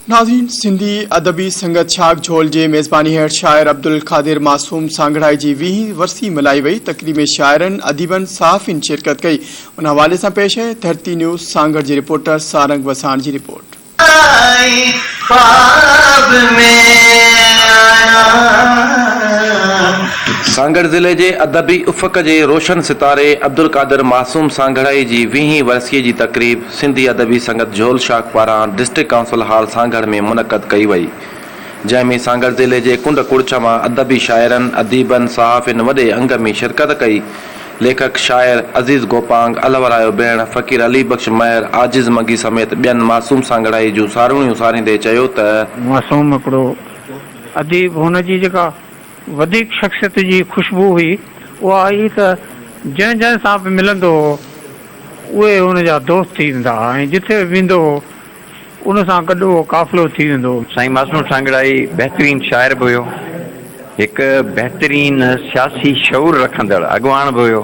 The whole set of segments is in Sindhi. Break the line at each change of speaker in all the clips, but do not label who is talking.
ناظرين سنڌي ادبي سنگت شاخ جھول جي ميزباني هيٺ شاعر عبدالقادر معصوم سانگهڙائي جي ويهين ورسي ملهائي وئي تقريب ۾ شاعرن اديبن صحافين شرڪت ڪئي ان حوالي سان پيش آهي ڌرتي نيوز سانگهڙ جي رپورٽر سارنگ وساڻ جي رپورٽ.
خواب ۾ آيان.
سانگهڙ ضلعي جي ادبي افق جي روشن ستاري عبدالقادر معصوم سانگهڙائي جي ويهين ورسيء جي تقريب سنڌي ادبي سنگت جهول شاخ پاران ڊسٽرڪٽ ڪائونسل هال سانگهڙ ۾ منعقد ڪئي وئي، جنهن ۾ سانگهڙ ضلعي جي ڪنڊ ڪڙڇ مان ادبي شاعرن، اديبن، صحافين وڏي انگ ۾ شرڪت ڪئي. ليکڪ، شاعر عزيز گوپانگ، الهورايو بيڻ، فقير علي بخش مهر، عاجز منگي سميت ٻين معصوم سانگهڙائي جون ساروڻيون ساريندي چيو ته.
معصوم هڪڙو اديب هن جي جيڪا وڌيڪ شخصيت جي خوشبو هئي اها هئي ته جنهن جنهن سان به ملندو هو اهي هن جا دوست ٿي ويندا ها ۽ جٿي به ويندو هو ان سان گڏ اهو قافلو ٿي ويندو هو.
سائين معصوم سانگهڙائي بهترين شاعر به هيو، هڪ بهترين سياسي شعور رکندڙ اڳواڻ به هيو،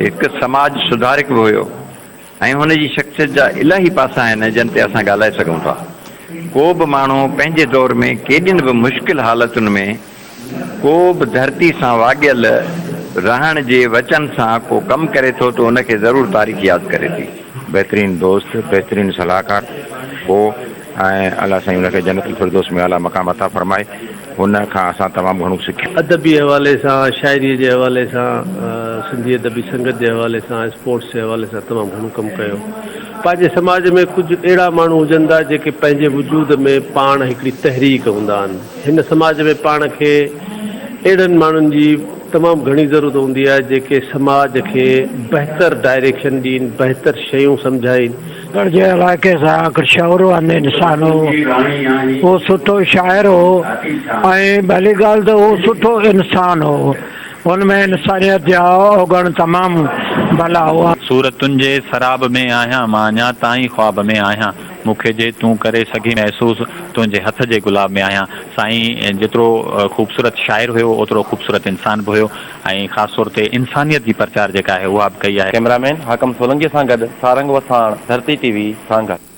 هڪ سماج سڌارڪ به هيو ۽ هن جي شخصيت جا الاهي پاسا آهن جن تي اسان ڳالهائي سگهون ٿا. ڪو به ماڻهو پنهنجي دور ۾ ڪيڏين به مشڪل حالتن ۾ ڪو به ڌرتي سان واڳيل رهڻ جي وچن سان ڪو ڪم ڪري ٿو ته ان کي ضرور تاريخ ياد ڪري ٿي.
بهترين دوست بهترين صلاحڪار هو ۽ الله سائين ان کي جنت الفردوس ۾ اعليٰ مقام عطا فرمائي هن کان اسان تمام گهڻو سکيو.
ادبي حوالي سان، شاعريء جي حوالي سان، سنڌي ادبي سنگت جي حوالي سان، اسپورٽس جي حوالي سان تمام گهڻو ڪم ڪيو. پنهنجي سماج ۾ ڪجهه اهڙا ماڻهو هجن ٿا جيڪي پنهنجي وجود ۾ پاڻ هڪڙي تحريڪ هوندا آهن. هن سماج ۾ پاڻ کي اهڙن ماڻهن جي تمام گهڻي ضرورت هوندي آهي جيڪي سماج کي بهتر ڊائريڪشن ڏين، بهتر شيون سمجهائين.
سانگهڙ جي علائقي سان هڪ شعوروند انسان هو. هو سٺو شاعر هو ۽ ڀلي ڳالهه ته هو سٺو انسان هو. هن ۾ انسانيت جا اوگڻ تمام ڀلا هئا.
صورتن جي سراب ۾ آهيان مان اڃا تائين خواب ۾ آهيان. مون کي جي تون ڪري سگهين محسوس تنهنجي هٿ جي گلاب ۾ آهيان. سائين جيترو خوبصورت شاعر هيو اوترو خوبصورت انسان به هيو ۽ خاص طور تي انسانيت جي پرچار جيڪا آهي اها به ڪئي آهي.
ڪئميرا مين حاڪم سولنگي سان گڏ سارنگ وساڻ، ڌرتي ٽي وي، سانگهڙ.